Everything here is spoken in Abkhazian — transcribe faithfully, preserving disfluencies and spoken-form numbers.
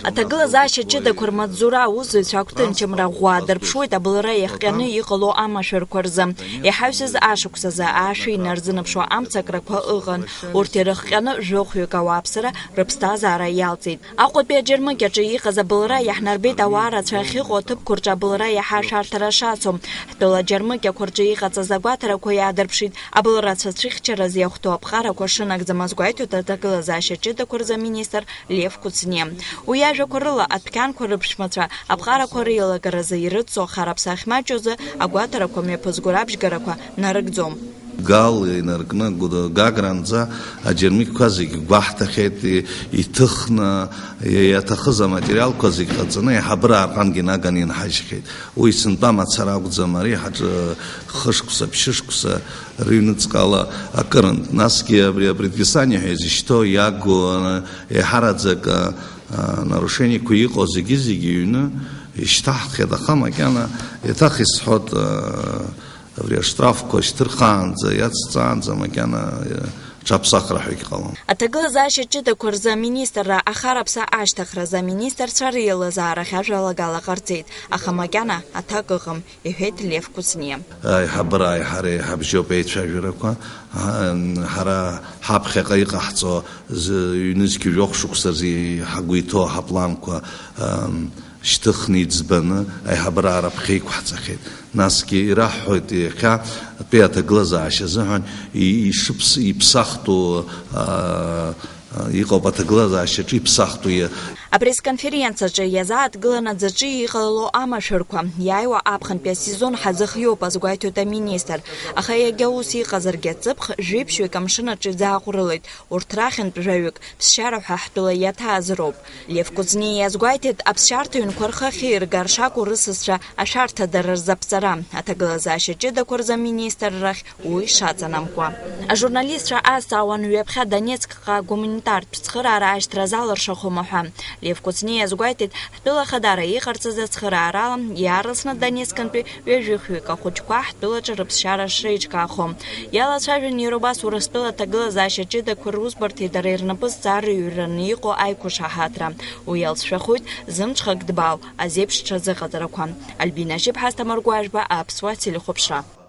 Аҭагылазаашьа ҷыдақәа рмаҵзура аусзуҩцәа агәҭынчымра ӷәӷәа дырԥшуеит абылра иахҟьаны иҟало амашәырқәа рзы. Иҳаҩсыз ашықәсазы аашәа инарзынаԥшуа амцакрақәа ыҟан. Урҭ ирыхҟьаны жәохәҩык ауааԥсыра рыԥсҭазаара иалҵит. Аҟәатәи аџьармыкьаҿы иҟаз абылра иаҳнарбеит ауаа рацәа ахьыҟоу аҭыԥқәа рҿы абылра иаҳа ашәарҭара шацу. Ҳтәыла аџьармыкьақәа рҿы иҟаҵаз агәаҭарақәа иаадырԥшит. Абылрацәа цәыхьчараз иахәҭоу аԥҟарақәа шынагӡам азгәеиҭоит аҭагылазаашьа ҷыдақәа рзы аминистр Лев Кәыҵниа. Уи иажәақәа рыла, адәқьанқәа рыԥшәмацәа аԥҟарақәа реилагаразы ирыцу ахараԥса ахьмаҷу азы агәаҭарақәа мҩаԥызго рабжьгарақәа нарыгӡом. Гал инаркны Гәда-, Гагранӡа аџьармыкьқәа зегь гәаҳҭахьеит, и-, иҭыхны, и-, иаҭахыз аматериалқәа зегь ҟаҵаны, аиҳабыра арҟангьы наганы инҳажьхьеит. Уи сынтәа мацара акәӡам, ари ҳаҿы хышықәса, ԥшьышықәса рыҩныҵҟала акырынтә. Насгьы абри апредписание ҳәа изышьҭоу иагу, а, еиҳараӡак, а, а, нарушениеқәа иҟоу зегьы-зегьы иҩны ишьҭаҳхьеит, аха макьана еиҭах исҳәоит, а, абри аштрафқәа шьҭырхаанӡа, иацҵаанӡа макьана, а, ҽаԥсахра ҳәагьы ҟалом. Аҭагылазаашьа ҷыдақәа рзы аминистрра ахараԥса ашьҭыхразы аминистрцәа реилазаарахь ажәалагала ҟарҵеит, аха макьана аҭак ыҟам, иҳәеит Лев Кәыҵниа. Аиҳабыра аиҳареи ҳабжьоуп еицәажәарақәа. Ҳа-, ҳара ҳаԥхьаҟа иҟаҳҵо зы-, ҩнызқь жәохә шықәса рзы ҳагәы иҭоу ҳапланқәа, ам, шьҭыхны иӡбаны аиҳабыра раԥхьа иқәҳҵахьеит. Насгьы ираҳҳәоит, иахьа атәи аҭагылазаашьа азыҳәан и-, ишыԥс-, иԥсахтәу, а, а, иҟоуп аҭагылазаашьаҿы иԥсахтәу иа-, Апресс-конференциаҿы иазааҭгылан аӡаҿы иҟало амашәырқәа. Иааиуа аԥхынтәи асезон ҳазыхиоуп, азгәеиҭоит аминистр. Аха иагьа ус иҟазаргьы, аҵыԥх жәиԥшьҩык амшын аҿы иӡааҟәрылеит. Урҭ рахьынтә жәаҩык ԥсшьара ҳәа ҳтәыла иаҭааз роуп. Лев Кәыҵниа иазгәеиҭеит, аԥсшьарҭа ҩнқәа рхы ахьеиргар шакәу рысасцәа ашәарҭадара рзаԥҵара, аҭагылазаашьа ҷыдақәа рзы аминистр рахь уи шаҵанамкуа. Ажурналистцәа азҵаауан, ҩаԥхьа Донецкҟа гуманитартә цхыраара ашьҭра залыршахома ҳәа. Лев Кәыҵниа иазгәеиҭеит, ҳтәыла ахадара иҟарҵаз ацхыраарала иаарласны Донецкынтәи ҩажәихҩык ахәыҷқәа ҳтәылаҿы рыԥсшьара шреиҿкаахо. Иалацәажәон иара убас Урыстәыла аҭагылазаашьа ҷыдақәа русбарҭеи дареи рнапы зҵаарыҩраны иҟоу аиқәшаҳаҭра. Уи иалҵшәахоит зымҽхак дбаау азеиԥш ҽазыҟаҵарақәа. Альбина Шьыԥҳа, Асҭамыр Гәажәба, Аԥсуа телехәаԥшра.